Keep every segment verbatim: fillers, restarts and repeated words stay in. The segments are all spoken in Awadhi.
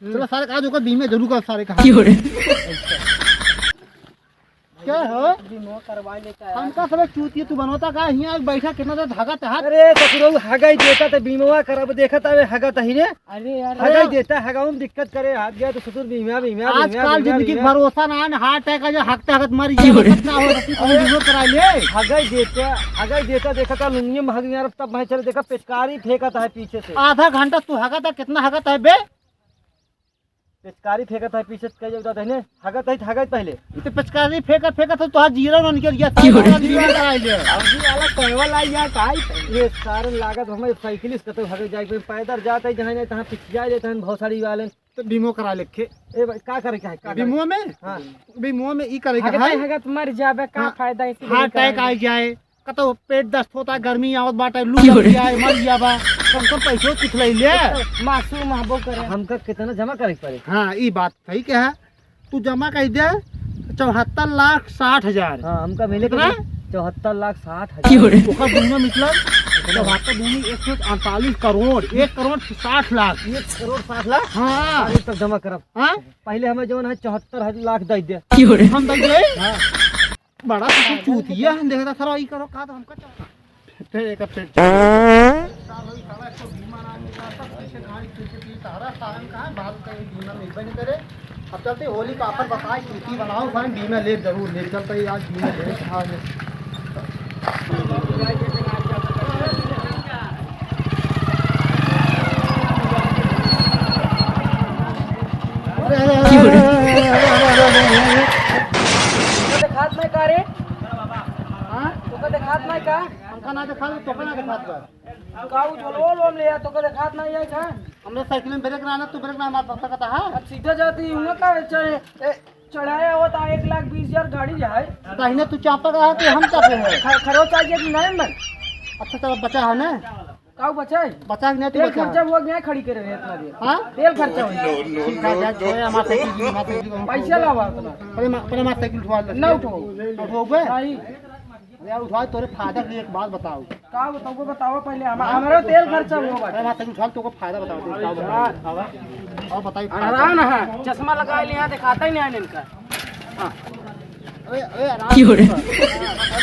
चलो सारे का, आज ओकर बीमे जरूर कर सारे का। क्यों रे? क्या हो? बीमा करवा लेता है। हमका सब चूतिया तू बनोता का? हियाँ बैठा कितना देर हगत हगत। अरे ससुरऊ, हगाई देता तो बीमा करब, देखत आवे हगत ही रे। अरे यार। हगाई देता, हगाऊ में दिक्कत करे, हाथ गया तो ससुर बीमा, बीमा, बीमा, आजकल बीमा, जिंदगी के बीमा। भरोसा ना है, heart attack आ जाए, हगते हगत मर जाए, क्यों रे? का हो, तू कौन बीमा करा ले? हगाई देता, हगाई देता, देखा था लुंगी में हग गया, तब मैं चले देखा पिचकारी फेंकत है पीछे से। आधा घंटा तू हगत है, कितना हगत है बे? पिचकारी फेंकत है पीछे से, कह जाता है ने, हगत है, हगाई पहले। ई तो पिचकारी फेंकत, फेंकत है, तोहार जीरा ना निकल गया, क्यों रे? सारा जीरा लगा ले। अब जी वाला कहवा लाई यार, काई? ये सारे लागत हमें साइकिल से कतौ हगे जाए, कोई पैदल जात है, जहाँ नहीं तहाँ पिछिया जाते हैं, बहुत सारी वाले। तो बीमो करा लेखे। ए भाई, का करे के है, का करे? बीमो में? हाँ। बीमो में ई करे के हगत है। है, हगत मर जाबे, का हाँ। फायदा इसी heart attack आ जाए, कतौ पेट दस्त होता, गर्मी आवत बाटे, लू लग जाए, मर जाबा। कम से कम पैसो कुछ ले ले। मासूम हबो करे। हमका कितना जमा करे के पड़े? हाँ, ई बात सही कहा। तू जमा कर दे चौहत्तर लाख साठ हजार। हाँ, हमका मिले कितना? चौहत्तर लाख साठ हजार। ओकर दुगना मतलब चौहत्तर दूनी एक सौ अड़तालीस करोड़, एक करोड़ साठ लाख। एक करोड़ साठ लाख? हाँ। अरे, तब जमा करब। हाँ? पहले हमें जौन है चौहत्तर लाख दे दे। हम दे दे? हाँ। बड़ा तो तू चूतिया है, देखता सारा ई करो का तो हमका चाहता। फिर एक फिर साल होई, साला एक तो बीमा ना मिला, सब पीछे कहानी पीछे पीछे तारा साहब कहाँ है? बात कहीं बीमा मिलबे नहीं करे। अब चलते होली का offer बताए, सूची बनाओ, भाई बीमा ले जरूर ले चलते ही आज बीमा ले आज। अरे, अरे, अरे, अरे, अरे, अरे, अरे, अरे, अरे, अरे। तो देखात नहीं का रे? हाँ? तो देखात नहीं का? हमका ना देखात, तोका ना देखात बा। का उ झोलवा उलवा में ले आ, तोका देखात नहीं है का? हमरे साइकिल में ब्रेक ना आना, तू ब्रेक ना मार सकता है। अब सीधा जाती हूँ का, चाहे, ए, चढ़ाया होता एक लाख बीस हजार गाड़ी है। दाहिने तू चापा का है कि हम चापे हैं? ख-, खरोच आ गया कि नहीं मन? अच्छा, चलो, बचा है ना? काऊ बचा है? बचा है कि नहीं, तू तेल बचा है? खर्चा हुआ कि नहीं खड़ी करे रहे इतना देर? हाँ? तेल खर्चा हो गया। ठीक है, जा, छोड़े, हमारा साइकिल की, हमारा साइकिल की। पैसा लावा उतना। पहले मा-, पहले हमारा साइकिल उठवा ले। ना उठो। ना उठो बे। नहीं। अरे यार, उठवा, तोरे फायदा के लिए एक बात बताओ। का बताओ, बताओ पहले, हम, हाँ? हमारा तेल खर्चा हुआ बाटे। अरे, हमारा साइकिल उठवा, तोको फायदा बताओ, तू क्या बताओ? हाँ। और बताइए, फायदा। हैरान है, चश्मा लगा लिया, दिखाता ही नहीं है इनका। हाँ। अरे, अरे, आराम से। क्यों रे? अरे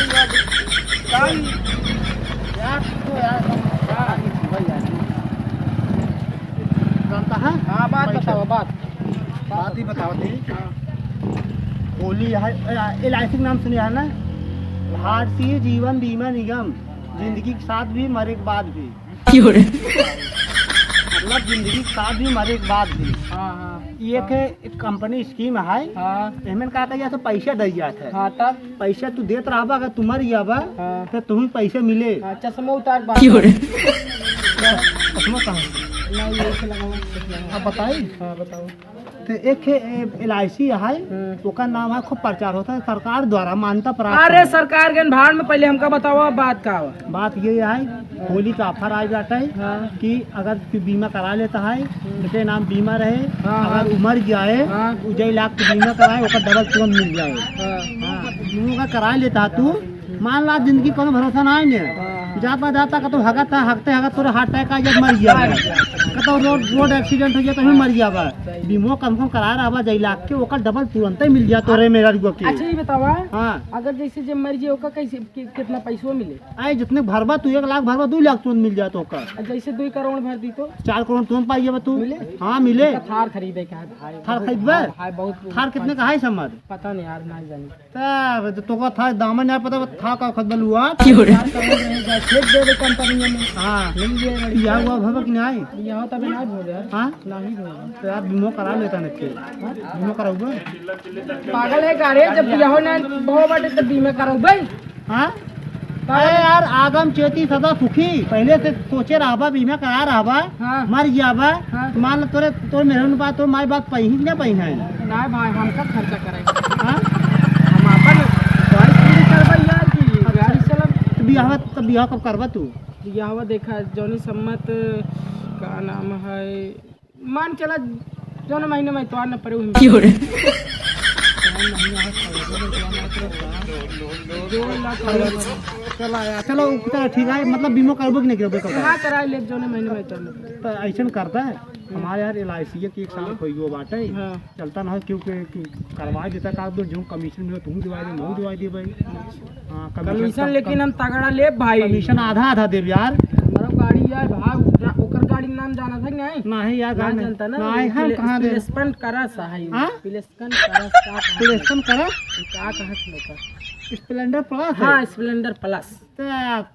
यार, यार, तो यार, भाई यार। जानता है? हाँ, बात बताओ, बात। बात ही बताओ थे। हाँ। होली है, ए, एल आई सी के नाम सुने है ना? भारतीय जीवन बीमा निगम, जिंदगी के साथ भी, मरे के बाद भी। क्यों रे? मतलब, जिंदगी के साथ भी, मरे के बाद भी। हाँ, हाँ। ये एक, एक कंपनी स्कीम है। हाँ। एमन का कहा जाता, पैसा दे जाता है। हाँ, तब? पैसा तू देत रहबा, अगर तू मर जाबा, हाँ। तो तुम्हें पैसे मिले। हाँ, चश्मा उतार बात। क्यों रे? चश्मा कहाँ है? नहीं, ये से लगाओ, चश्मा। आप बताई? हाँ, बताओ। तो एक है, ए, एल आई सी है, हम्म। ओकर नाम है, खूब प्रचार होता है सरकार द्वारा मान्यता प्राप्त अरे है। सरकार के भाड़ में, पहले हमका बताओ बात का हुआ। बात ये है, होली का offer आए जाता है हाँ। कि अगर तू बीमा करा लेता है, हम्म। तेरे नाम बीमा रहे, हाँ, अगर हाँ। उमर जाए, हाँ। उ जय लाख के बीमा कराए, ओकर डबल तुरंत मिल जाए। हाँ। हाँ, बीमा का करा लेता है तू, मान ला जिंदगी कोनो भरोसा ना है ने। हाँ, हाँ। जाता जाता कतौ हगत है, हगते हगत तोरे heart attack आ जाए, मर गया हाँ। बा। कतौ रोड, रोड accident हो गया तो हमें मर गया बा। सही। बीमो कम कम करा रहा बा, जय लाख के, ओकर डबल तुरंत ही मिल गया तोरे मेहरारू के। अच्छा, ये बतावा, हाँ। अगर जैसे जब मर जाए, ओकर कैसे, कि-, कितना पैसो मिले? आए, जितने भरबा तू, एक लाख भरबा, दो लाख तुरंत मिल जात ओकर। आ, जैसे दो करोड़ भर दी तो? चार करोड़ तुरंत पाई जाबा तू। मिले? हाँ, मिले। तो थार खरीदे का है भाई। थार खरीदबे? हाँ, भाई, बहुत थार कितने का है समझ? पता नहीं यार, ना जानी। तब तो तोका था दामन यार, पता था का खरीद लुआ? चार करोड़ रहे, जा, छेद दे दे कंपनी में। हाँ। मिल गया गाड़ी। बियाह हुआ भवा कि नहीं? बियाह तब ना हो गया। हाँ? नहीं हो गया। तो यार बीमो करा लेता ना के। हाँ? बीमो कराऊंगा। पागल है का रे? जब बियाह ना हो बाटे तो बीमा कराऊंगा। हाँ? अरे यार, आगम चेती सदा सुखी, पहले से सोचे रहबा, बीमा करा रहबा, हाँ। मर जाबा, हाँ। मान लो तोरे, तोर मेहरन बा, तोर माई बाप पहिन ना पहिन है। ना भाई, हम का खर्चा करे? हाँ? हम अपन गाड़ी पूरी करबा यार की, गाड़ी चलब। तो बियाहवा, तो बियाह कब करबा तू? बियाहवा देखा, जौनी सम्मत, का नाम है, मान चला, जौन महीने में इतवार न पड़े, वही में। क्यों रे? चला यार, चलो, चलो, ठीक है, मतलब, बीमो करबो कि नहीं करबो, करबो? हाँ, करा ले, जौन महीने में इतवार न पड़े। तो ऐसन करता है? हमारे यार एल आई सी के एक साल खोई गयो बाटे। हाँ। चलता ना हो, क्योंकि, क्यों करवा देता का, तो जो कमीशन मिले, तुम दिवा दे, मैं दिवा दे भाई। हाँ, कमीशन कमीशन कम, लेकिन कम। हम तगड़ा लेब भाई। कमीशन आधा आधा देब यार। हमारा गाड़ी है भाई, ओकर गाड़ी नाम जाना था कि नहीं? नहीं यार, ना गाड़ी नहीं। जानता ना, नहीं, हम प्ले-, कहाँ दे? प्लेसमेंट करा सा है। हाँ? प्लेसमेंट करा सा है। प्लेसमेंट करा? ये का कहा था ओकर? स्प्लेंडर प्लस है। हाँ, स्प्लेंडर प्लस। त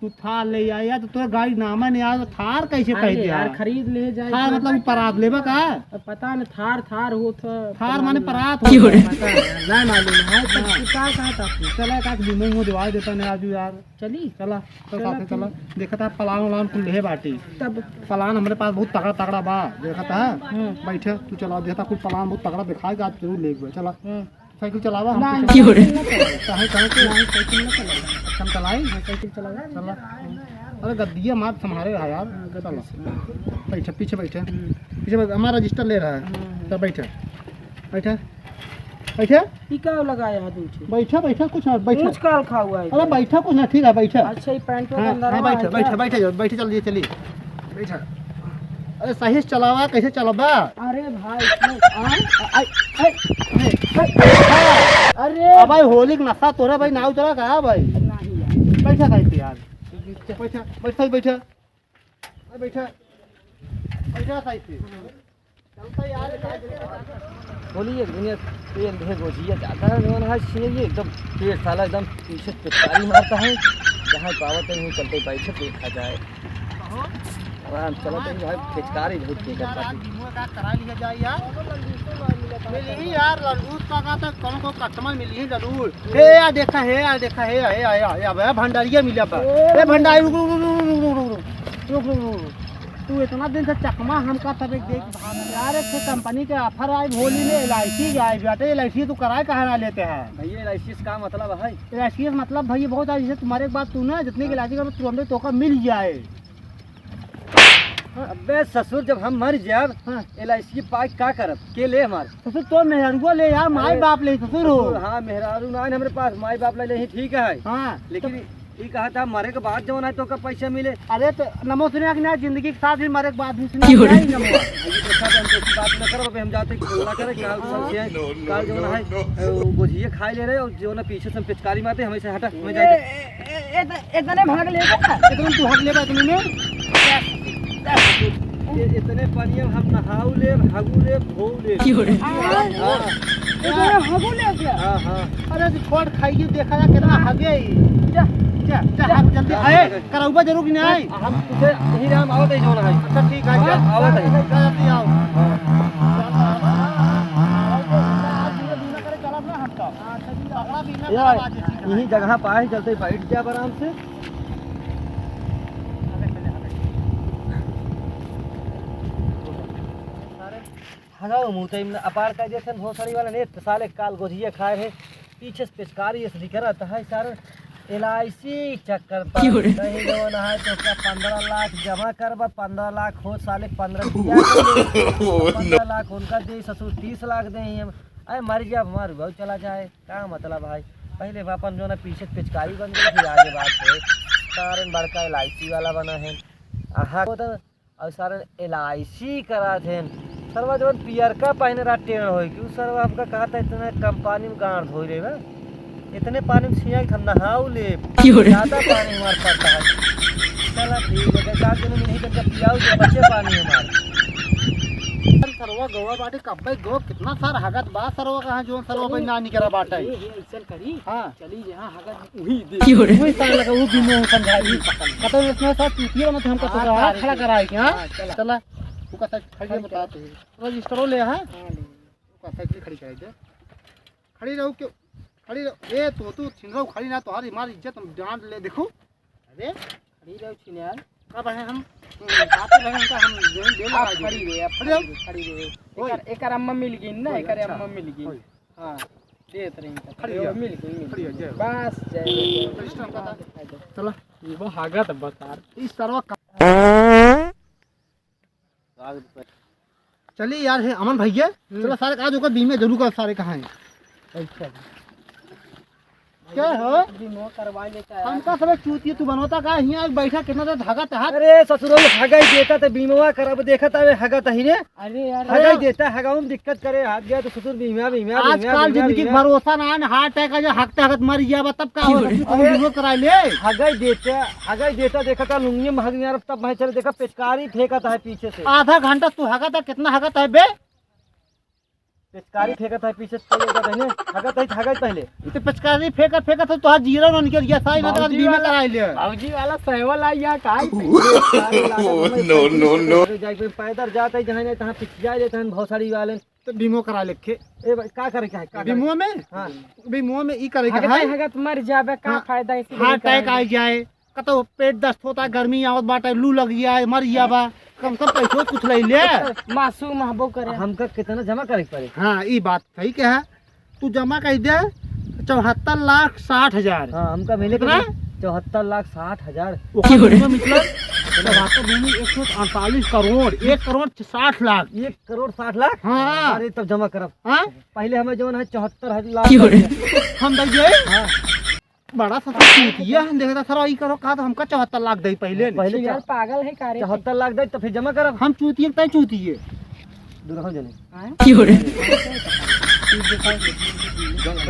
तू थार ले आया, तो तोरा गाड़ी नाम है नहीं यार, थार कैसे कह अरे दिया? यार, खरीद ले जाए थार तो। मतलब परात लेबा का? अब पता न, थार, थार हो तो थार माने परात हो। पता नहीं, ना मालूम है, तो हाँ। तू का कहा था तू? चला, एक आध बीमो उमो दिवा देता नहीं आज यार। चली? चला, तो चला साथे फिर। चला। देखा था पलान उलान कुल लेहे बाटी। तब पलान हमरे पास बहुत तगड़ा तगड़ा बा, देखा था? हम्म। बैठे, तू चला, देखा था कुल पलान बहुत तगड़ा दिखाएगा, आज जरूर लेके चला। हम्म। साइकिल चलावा, हम नहीं, पीछे। साइकिल ना चलावा। काहे, काहे के? नहीं, साइकिल ना चलावा। अच्छा, हम चलाई? हाँ, साइकिल चलावा। चला। अरे, गद्दिया मार संभारे रहा यार। हाँ, गद्दी चला। से। बैठा, पीछे बैठा। हम्म। पीछे बैठ, हमारा रजिस्टर ले रहा है। हाँ, हाँ। तो बैठा। बैठा। बैठा। ई का लगाया है दूठी? बैठा, बैठा, कुछ ना, बैठा। ऊँच काल खा हुआ है अरे, क्या? बैठा, कुछ ना, ठीक है, बैठा। अच्छा, ये पैंट हाँ, अंदर हाँ, हुआ बैठा, है बैठा, क्या? बैठा, बैठा, चलिए, चलिए। बैठा। अरे सही से चलावा, कैसे चलावा? अरे भाई, इसमें हाँ? आ, आ, आ, आ, अरे! अबे होली के नशा तोरा भाई नाव चला का भाई? नहीं यार। बैठा साइड पे यार। बैठा, बैठ साइड बैठा। अरे बैठा। बैठा साइड पे। चलता यार, का बोलिए, दुनिया तेल दे गोजिया जाता है, जौन है, सुनिए, एकदम पेट साला एकदम पीछे पिचकारी मारता है, जहाँ पावत है, वहीं चलते बैठे पेट खा जाए। आराम चलत है भाई, पिचकारी बहुत तेज यार, करता है। आज बीमो का करा लिया जाए यार। मिली ही यार, लंगूट का, का तो कौन को कस्टमर मिली ही जरूर। हे यार देखा, हे यार देखा, हे, हे, हे, हे, हे, भंडारिया मिला बा। ए! हे भंडारी, रुक, रुक। तू इतना दिन से चकमा हमका तब एक देख भाग यार, एक ठे कंपनी के ऑफर आए, होली में एल आई सी आए बाटे, एल आई सी तू कराए कहाँ ना लेते हैं? भैया, एल आई सी से का मतलब है? एल आई सी से मतलब भैया बहुत आज जैसे तुम्हारे एक बात तू ना, जितने की एल आई सी करो, तुरंत तोका मिल जाए। अबे ससुर, जब हम मर जाब, हाँ। एल आई सी पाई का करब? के ले हमार? ससुर, तो मेहरुआ ले यार, माई अरे, बाप ले ससुर हो। ससुर, हाँ, मेहरारू ना है हमरे पास, माई बाप ले ले ही ठीक है। हाँ। लेकिन तो ई कहा था मरे के बाद जौन है तो का पैसा मिले। अरे तो नमो सुने कि ना, जिंदगी के साथ भी मरे के बाद भी सुने क्यों रे? नहीं नमो। अभी देखा तो हम तो ऐसी बात ना करो, अबे हम जाते हैं, ना करे, काल सब से, काल जौन है, वो गोझिए खाए ले रहे और जौन है पीछे से हम पिचकारी मारते, हमें से हटा, हमें जाए। ए, ए, ए, इतने भाग ले बा? इतने तू हग ले बा, इतने में? ये इतने पानी में हम नहाऊ ले, हगू ले, धोऊ ले। क्यों रे? हाँ। इतने हगू ले क्या? हाँ, हाँ। अरे, तो छोड़ खाइए, देखा जा कितना हगे ही। जा, जा, जा, जा। हग जल्दी। जा, आए, जा। करौबा जरूर कि नहीं आए? हम तुझे यही नाम आवत है, जौन है। अच्छा, ठीक है, जा। हाँ, आवत है। जा, जल्दी आओ। हाँ। यार, यही जगह पाए, चलते बैठ जा आराम से। हगाओ मुँह तो इमने अपार कर दिया थे भोसड़ी वाला ने, तो साले काल गोझिया खाए रहे, पीछे से पिचकारी ऐसे दिख रहा था, सारे एल आई सी चक्कर पर क्यों रे? कहीं जो ना है तो क्या पन्द्रह लाख जमा करबा, पन्द्रह लाख हो साले, पन्द्रह दिया कर ले। पन्द्रह लाख उनका दे, ससुर तीस लाख दे ही हम। अरे मर गया, हमार रुआऊ चला जाए, का मतलब भाई? पहले बापन जो ना पीछे से पिचकारी बन गई, फिर आगे बात है। कारण बड़का एल आई सी वाला बना है। आहा, वो तो और सारन एल आई सी करा थे। सरवा जवन पियरका पहने रहा टेढ़ होई, कि उ सरवा हमका कहा था इतना कम पानी में गांड धोई लेबे, इतने पानी में छिया के हम नहाऊ ले, क्यों रे? ज्यादा पानी हमार पड़ता है। चला ठीक है, चार दिन में नहीं करके पियाऊ जो बचे पानी हमार। सरवा गवा बाटे कब्बे गो, कितना सारा हगत बा सरवा कहाँ, जवन सरवा भाई ना निकरा बाटे। ये, ये ऐसन करी। हाँ। चली जहाँ हगत वही दे। क्यों रे? वही साला का वो भी मुंह समझा दी। कतौ इसमें साथ चूतिया बना तो हमका तो हाँ, खड़ा कराए के, हाँ? हाँ, चला। चला। तू का साइकिल खड़ी बता तू। रजिस्टरो ले, हाँ? हाँ, ले। तू का साइकिल खड़ी कराई दे। खड़ी रहो क्यों? खड़ी रहो। ए, तू, तू छिनराऊ खड़ी ना, तोहार हमारी इज्जत हम जान ले, देखो। अरे, खड़ी रहो छिनार। कब है हम? हम्म, आते रहे हमका हम दे, दे आप लगा खड़ी दे। रहे, आप खड़ी रहो। खड़ी रहे, खड़ी रहे। ओए। एकर, एकर अम्मा मिल गई ना, ओए, एकर अच्छा। अम्मा मिल गई। ओए। हाँ, देत रही तो। खड़ी रहो। मिल गई, मिल खड़ी गई। रहो, जय हो। बस, जय हो, जय हो। रजिस्टर हमका था। चला। ये वो हागत बता। इस तरह का चलिए यार, हे अमन भैया, हम्म। चलो सारे आज ओकर बीमे जरूर कर, सारे कहाँ हैं? अच्छा। क्या हो? बीमा करवा लेता है। हमका सबे चूतिया तू बनोता का? हियाँ बैठा कितना देर हगत हाथ। अरे ससुरो, हगाई देता त बीमा करब, देखत हवे हगत ही रे। अरे यार। हगाई देता, हगाऊ में दिक्कत करे, हाथ गया तो ससुर बीमा, बीमा, बीमा, आजकल बीमा, जिंदगी के बीमा। भरोसा ना है, heart attack आ जाए, हगते हगत मर गया बा, तब का हो? अरे, तू बीमा करा ले। हगाई देता, हगाई देता, देखा था लुंगी में हग गया, तब मैं चले देखा पिचकारी फेंकत है पीछे से। आधा घंटा तू हगत है, कितना हगत है बे? पिचकारी फेंकत है पीछे से, चले जाता है ने, हगत है, हगाई पहले। तो पिचकारी फेंकत फेंकत है, तो हाथ जीरा ना निकल गया, साई ना तो भौजी बीमा वाला, करा ले। भौजी वाला सहवल आ गया, का है? No, no, no। जाए कोई पैदल जाता है, जहाँ नहीं तहाँ पिच जाए लेता है भौसाड़ी वाले। तो बीमो करा लेखे। ए भाई, का करे के है, का करे? बीमो में? हाँ। बीमो में ई करे के हगत है। हगत मर जाबे, का हाँ। फायदा इसी heart attack आ जाए, कतो पेट दस्त होता, गर्मी आवत बाटे, लू लग जाए, मर जाबा, कम से कम पैसो कुछ ले ले। मासूम हबो करे। हमका कितना जमा करे के पड़े? हाँ, ई बात सही कहा। तू जमा कर दे चौहत्तर लाख साठ हजार। हाँ, हमका मिले कितना? चौहत्तर लाख साठ हजार। ओकर बीमा मतलब चौहत्तर दूनी एक सौ अड़तालीस करोड़, एक करोड़ साठ लाख। एक करोड़ साठ लाख? हाँ। अरे, तब जमा करब। हाँ? पहले हमें जौन है चौहत्तर लाख। हम दे दिए? हाँ। बड़ा ससुर चूतिया, हम देखता सर, ई करो, कहा तो हमका चौहत्तर लाख दे पहले ने। पहले यार, पागल है का रे? चौहत्तर लाख दे, तो फिर जमा करब। हम चूतिए, तय चूतिए। दूर हो जने। हाँ? भाई,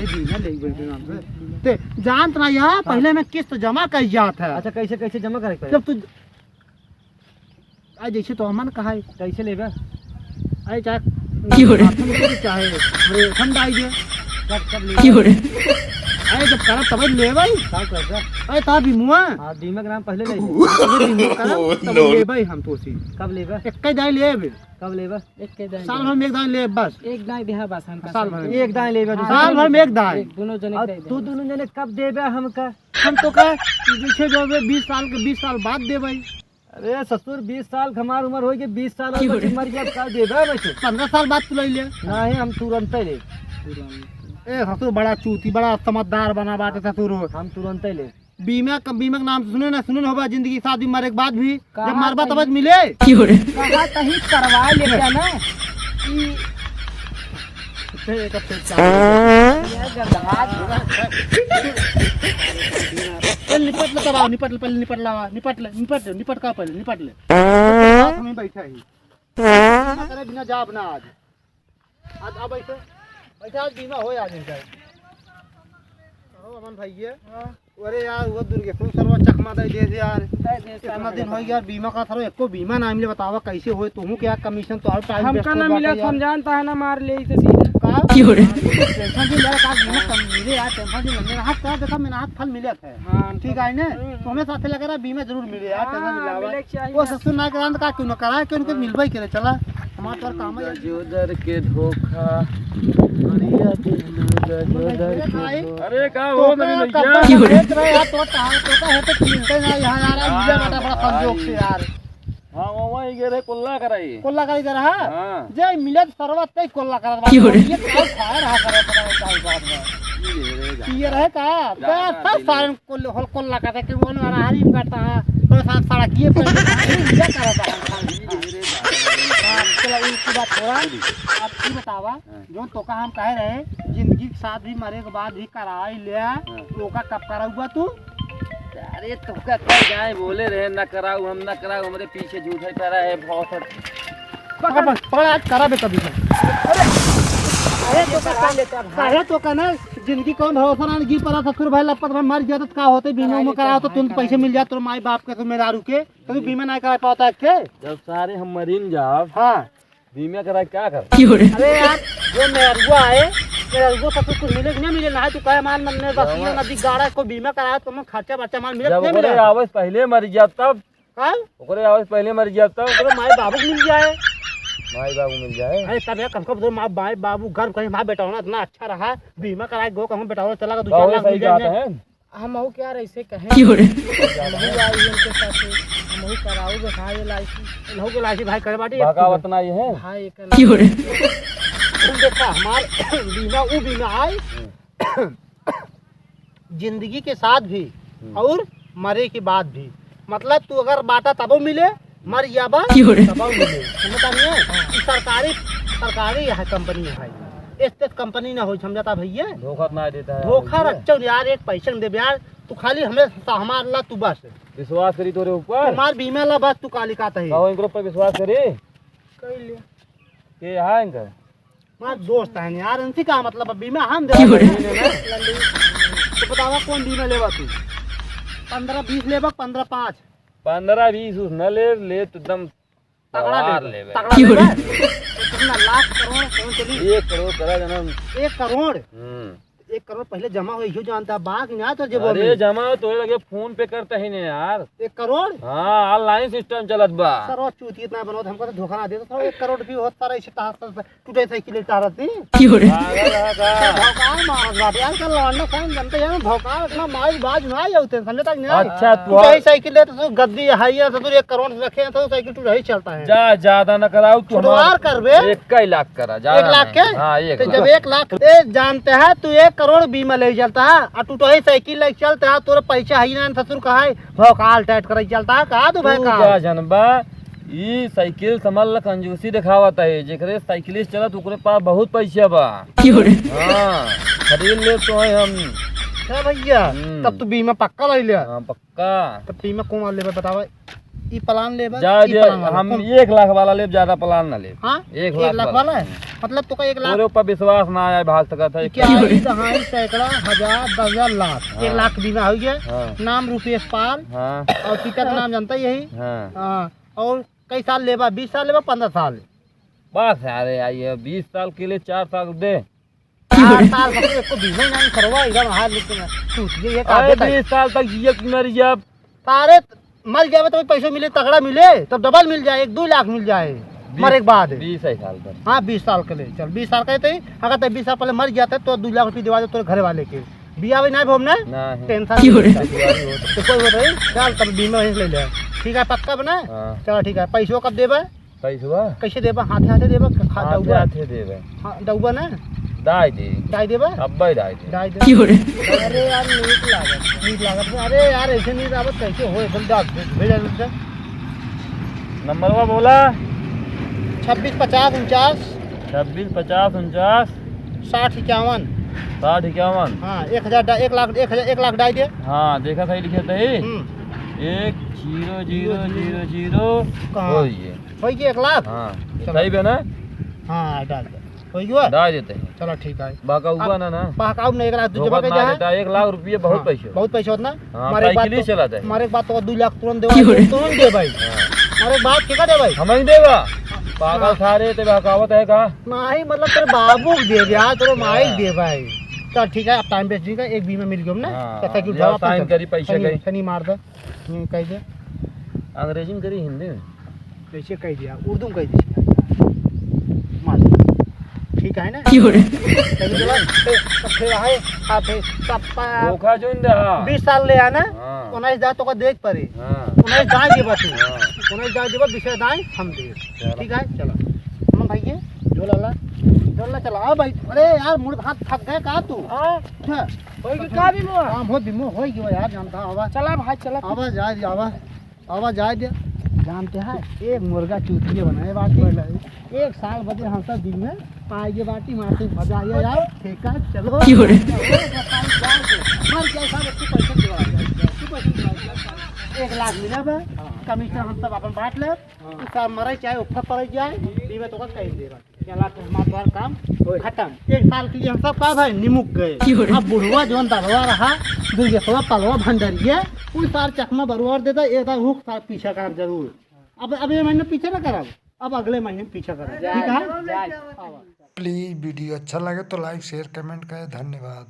बीमा ले बैठे नाम से। ते जानत ना यार, हाँ। पहले में किस्त जमा कर जात है। अच्छा, कैसे, कैसे जमा करे के पड़े? जब तू आ, जैसे तो हमन कहा है। कैसे लेबे? अरे, चाहे क्यों रे? हाथ में दे, चाहे हमरे हम डाल दे। कब, कब लेबे? क्यों रे? अरे, जब करब तब लेबे। का करबे? अरे, ता बीमुआ। हाँ, बीमा के नाम पहले ले ले। अरे, बीमा करब, तब no। लेबे हम तो सी। कब लेबे? एक ही दाई लेबे। कब लेबे? एक के दाई साल लेबे। भर में एक दाई लेबे बस। एक दाई देहा बस हमका साल भर में। एक दाई लेबे, हाँ, दूसरा साल भर में एक दाई। एक, दोनों जने और दे दे। तू दोनों जने कब देबे हमका? हम तो कहे, पीछे जो है बीस साल के, बीस साल बाद देबे। अरे ससुर, बीस साल के हमार उम्र होई के बीस साल और क्यों रे? बच्ची मर गया, अब का देबे ना तू? पन्द्रह साल बाद तू ले ले। नहीं, हम तुरंते ले। ए ससुर, बड़ा चूती, बड़ा समझदार बना बाटे ससुर। हम तुरंते ले। बीमा क-, बीमा के नाम से सुने ना, सुने ना होबा, जिंदगी के साथ भी मरे के बाद भी, कहा जब मरबा तब तही मिले। क्यों रे? कहा तही करवा लेते ना। ई ये गंधा। चल निपट ले तब, निपट ले, पहले निपट लावा, निपट ले, निपट ले, निपट का पहले, निपट ले। बात हमें बैठा ही। बिना करे बिना जाब ना आज। आज अब ऐसे, ऐसे आज बीमा हो आज इनका। कहो अमन भाई ये। हाँ। अरे यार, वो दुर्गेशु सरवा चकमा दे दे यार। दे दे, कितना दिन हो यार, बीमा का सर एको बीमा ना मिले, बतावा कैसे होए, तुहू के यार कमीशन तो हर टाइम हमका ना मिला, हम जानता है ना, मार ले इसे सीधे। का? क्यों रे? टेंशन भी ले, का बीमा कम मिले यार, टेंशन भी ले, हाथ का देखा, मैंने हाथ फल मिले थे। हाँ, ठीक है ने? हम्म। तो हमें साथे लगे रहा, बीमा जरूर मिले यार, हाँ, टेंशन भी हाँ, लावा। मिले के चाहिए। वो ससुर ना करान तो का क्यों ना कराए, कि उनके मिलबे करे, चला, हमारा तो काम है। गजोदर के धोखा, बढ़िया दिन गजोदर के धोखा। अरे का हो तो मेरी का भैया? कब्बा का देख रहे यार, तो कहाँ, तो का है तो मिलते ना यहाँ यार, आज मिले बेटा बड़ा संजोग से यार। हाँ, वो वहीं गए रहे, कुल्ला कराई। कुल्ला कराई दे रहा? हाँ। जे मिले तो सरवा तय कुल्ला करा। क्यों रे? ये का खा रहा करे, पता नहीं क्या बात है। ये रहे का? ये रहे का? ज्यादा बस, बस, दिले। सारे कुल, होल कुल लगा था कि वो ना हरी करता है, बस आप सड़क ये पे क्या करता है? हाँ, चलो, उसकी बात छोड़ा। आप ये बतावा, हाँ। जो तोका हम कहे रहे, जिंदगी के साथ भी मरे के बाद भी कराई ले, हाँ। तो का कब कराऊगा तू? अरे, तोका कह जाए, बोले रहे, "न कराऊ, हम न कराऊ", हमरे पीछे झूठे पड़ा है, बहुत। पकड़, पकड़, पकड़, आज करा बे कभी। अरे, अरे, तो का, काहे तो का ना, जिंदगी कौन भरोसा ना, जी पड़ा ससुर भाई लपत में मर जाता, तो का होते, बीमा में कराओ तो तुरंत पैसे मिल जाते, तोर माई बाप के, तो मेहरारू के, तो तू बीमा नहीं करा पाता है के? जब सारे हम मरीन जाब, हाँ। बीमा करा के का कर? अरे यार, जो मेहरुआ है, मेहरुआ सब कुछ मिले कि नहीं मिले? ना तू कहे मान, मन में बस ये नदी गाड़ा को बीमा कराया, तो मैं खर्चा बर्चा मान मिले कि नहीं मिले? जब ओकरे आवे से पहले मर गया तब? हाँ? ओकरे आवे से पहले मर गया तब? ओकरे माई बाबू को मिल जाए। माई बाबू मिल जाए? अरे तब यार, कम से कम तो माँ, माई बाबू गर्व कहीं, माँ बेटा होना इतना अच्छा रहा, बीमा कराए गो कहूँ बेटा होना चला गया, दो चार लाख मिल जाए। हमहू के यार ऐसे कहे। क्यों रे? हमहू आई इनके साथे, हमहू कराऊ बे भाई एल आई सी। इनहू के एल आई सी भाई करे बाटी, बहकावत ना ये है। भाई एक क्यों रे? तुम देखा हमार बीमा, ऊ बीमा आई। हम्म। जिंदगी के साथ भी हम्म। और मरे के बाद भी। मतलब तू अगर बाटा तबो मिले, मर जाबा, क्यों रे? तबो मिले। समझता नहीं है? हाँ। ई सरकारी, सरकारी है कंपनी है भाई। एस तेस कंपनी ना होई, समझता भैया? धोखा ना देता है धोखा भैया। रखचो यार, एक पैसा न देबे यार, तू खाली हमें हमार ला तू बस। विश्वास करी तोरे ऊपर। हमार बीमा ला बस तू काली का तही। कहो इनके ऊपर विश्वास करी। कर ले। के है इनका? हमार दोस्त है यार, इनसे का मतलब है? बीमा हम दे। तो बतावा कौन बीमा लेबा तू? पन्द्रह बीस लेबा, पन्द्रह पाँच। पन्द्रह बीस उस न ले, ले तो एकदम तगड़ा तवार लेबे, लेबे। तगड़ा लेबे। तो कितना लाख करोड़ कौन चली? एक करोड़ करा जना। एक करोड़? हम्म। एक करोड़ पहले जमा हो, इहो जानता बा कि ना तो जेबो अरे में? जमा तो लगे फोन पे करता ही नहीं यार। एक करोड़? हाँ, online system चलत बा। सर, वो चूती इतना बनोत, हमको तो धोखा ना दे, तो सर, एक करोड़ भी होत, सारा इसे तार, तार, टूटे साइकिल लेके तारत नहीं। क्यों रे? पागल है का? भौकाल मारत बाटे यार, कल लौंडा खान जनते हैं, भौकाल इतना माइज बाज ना आते, समझे तक नहीं? अच्छा, तू टूटे साइकिल लेते तो गद्दी है, ये तो एक करोड़ से रखे हैं, तो साइकिल टूटे ही चलता है। जा, ज्यादा ना कराओ, तू छुटवार हमार करबे। एक का ही लाख करा, ज्यादा एक लाख नहीं। के? हाँ, एक तो लाख। जब एक लाख, ए, जानते हैं, तू एक करोड़ बीमा ले चलता है, और टूटे साइकिल ले चलता है, तोरे पैसा है ही ना, ससुर का है, भौकाल टाइट करे चलता है, कहा तू तू भौकाल? का जनबा, ई साइकिल समझ ल कंजूसी दिखावत है, जेकरे साइकिलिस चलत ओकरे पास बहुत पैसा बा। क्यों रे? हाँ, खरीद ले तो है हम। अच्छा भैया, हम्म। तब तू बीमा पक्का ले लिया। हाँ, पक्का। तब बीमा कौन वाला लेबा बतावा? ई प्लान लेबा, जा ई जे, प्लान वाला हम कौन? एक लाख वाला लेब, ज्यादा प्लान ना लेब। हाँ? एक एक लाख लाख वाला। वाला है? मतलब तो का एक लाख तोरे ऊपर विश्वास ना आए, भाग सकत है। क्या है? दहाई, सैकड़ा, हजार, दस हजार, लाख। हाँ। एक लाख बीमा हो गया। हाँ। नाम रूपेश पाल। हाँ। और पिता का नाम जानता ही यही। हाँ। हाँ। और कई साल लेबा? बीस साल लेबा, पन्द्रह साल? बस यार, आइए, बीस साल के लिए चार साल दे। चार साल का तो एको बीमा ही नहीं करवा, इधर बाहर निकल, तू ये, ये अरे, कागज है। बीस साल तक जिए कि मर जाब। सारे मर जावे तो पैसो मिले, तगड़ा मिले, तब डबल मिल जाए, एक दो लाख मिल जाए, बीस, मरे के बाद। बीस है साल तक। हाँ, बीस साल के लिए, चल, बीस साल के तो ही, अगर तब बीस साल पहले मर जाते तो दो लाख रुपये दिवा दे तोरे घर वाले के। बिया भी नहीं भोम ना? नहीं। टेंशन क्यों नहीं रे? लेता। तो कोई बात नहीं, चल, तब बीमा ही ले ले। ठीक है, पक्का बना? हाँ। चलो, ठीक है, पैसो कब देबे? पैसवा? कैसे देबा? हाथे हाथे देबा? खा-, हाथे दउबा? हाथे देबे। हाँ, दउबा ना? दाई दे। दाई देबा? अब्बे दाई दे। दाई दे। क्यों रे? अरे यार, नीक लागत। नीक लागत है। अरे यार, ऐसे नीक आवत कैसे होए? बोल, डाल दे, भेजा दे। नंबरवा बोला। छब्बीस पचास उनचास। छब्बीस पचास उनचास। साठ इक्यावन। साठ इक्यावन। हाँ, एक हजार डा-, एक लाख, एक हजार, एक लाख डाई दे। हाँ, देखा सही लिखे थे। हम्म। एक जीरो जीरो जीरो जीरो। कहाँ? हो ये। होई कि एक लाख? हाँ, चलो। सही बे ना? हाँ, डाल दे। होई कि हुआ? डाल देते हैं। चलो, ठीक है। बहकाऊ अब ना, ना। बहकाऊ ना, एक लाख तू जमा कर ना जा। देता, एक लाख रुपये बहुत हाँ, पैसे। बहुत पैसे होत ना? हाँ, हमारे एक बात साइकिल ही तो, चलाता है। हमारे एक बात तो दो लाख तुरंत देवा, क्यों रे? तुरंत दे भाई। हाँ। हमारे एक बात के का दे भाई? हम ही देगा। पागल हाँ। सारे, ते बहकावत है का? नहीं, मतलब तेरे बाबू को दे दे, हाँ, तेरे माई हाँ। दे भाई। चल, ठीक है, अब टाइम वेस्ट नहीं कर, एक बीमा मिल गया हमने। हाँ, तो साइकिल या उठावा, साइन अपन करी, पैसे सनी, गए। सनी मार दे। हम्म, कह दे। अंग्रेजी में करी, हिंदी में? कैसे कह दिया? उर्दू में कह दिया। मान लो। ठीक है ना? क्यों रे? चलो, चलो, ए, तो फिर है, हाँ, फिर सब पा-, धोखा जो न रहा। बीस साल ले आना, हाँ। उन्नीस दाँय तो का देख पड़ी। हाँ। उन्नीस दाँय जीवा तू। हाँ। उन्नीस दाँय जीवा, बीस दाँय हम दे। चलो। ठीक है, चलो। हम भाई ये, झोला ला, झोला चला। आ भाई, अरे यार, मुड़ हाथ थक गए का तू? हाँ। अच्छा। होई कि का बीमा? काम हो, बीमा होई गयो यार, जानता हवा। चला भाई, चला। आवा, जा, आवा। आवा जाए दे। जानते हैं, एक मुर्गा चूतिया बनाए बाटी। एक साल बदे हम सब दिन में पाए गए बाटी, मारते मजा आया यार। ठीक है, चलो। क्यों रे? मर जाए साहब, एक पैसा दिवा दे। एक लाख मिला बा, हाँ। कमीशन हम सब अपन बांट ले। हाँ। तू साहब मरे चाहे ऊपर पड़ जाए, बीमे तो का कहीं दे रहा। चला, तो हमार तोहार काम होय। खत्म। एक साल के लिए हम सब का भाई निमुक गए। क्यों रे? अब बुढ़वा जौन दलवा रहा, दुर्गेशवा पलवा भंडरिया, उ सार चकमा बरुआर देता, एक दाग हुक सार पीछा कर जरूर। अब, अब ये महीने पीछे ना करब, अब अगले महीने पीछे करब। ठीक है? जाए। आवा। प्लीज वीडियो अच्छा लगे तो लाइक, शेयर, कमेंट करें। धन्यवाद।